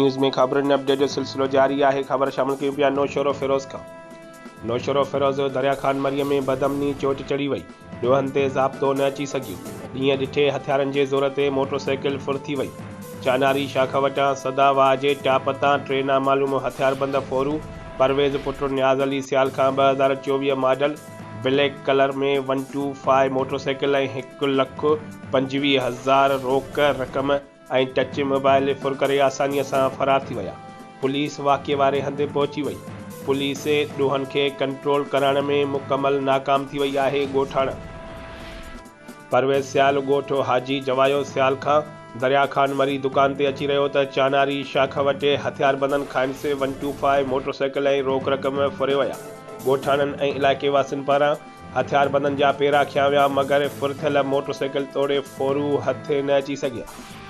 News ۾ خبرن update جو سلسلو جاري آهي خبر شامل ڪيون پيا نوشهروفيروز کان نوشهروفيروز دريا خان مري ۾ بدامني چوٽ چڙهي وئي ڏوهن تي ضابطو نه اچي سگهيو ڏينهن ڏٺي هٿيارن جي زور تي موٽرسائيڪل ڦر ٿي وئي چاناري شاخ وٽان سدا واهه جي ٽاپ تان ٽي نامعلوم هٿياربند ڦورو پرويز پٽ نياز علي سيال کان 2024 model black colour ۾ one two five motorcycle ۽ 1,25,000 روڪ رقم ۽ ٽچ موبائل ڦر ڪري آسانيء سان فرار ٿي ويا. پوليس واقعي واري هنڌ پهچي وئي. پوليس ڏوهن کي ڪنٽرول ڪرڻ ۾ مڪمل ناڪام ٿي وئي آهي. ڳوٺاڻا. پرويز سيال ڳوٺ حاجي جوايو سيال کان دريا خان مري دڪان تي اچي رهيو ته چاناري شاخ وٽ هٿياربندن کائنس ون ٽو فائيو موٽرسائيڪل ۽ روڪ رقم ڦري ويا. ڳوٺاڻن ۽ علائقي واسين پاران هٿياربندن جا پيرا کنيا ويا مگر ڦر ٿيل موٽرسائيڪل توڙي ڦورو هٿ نه اچي سگهيا.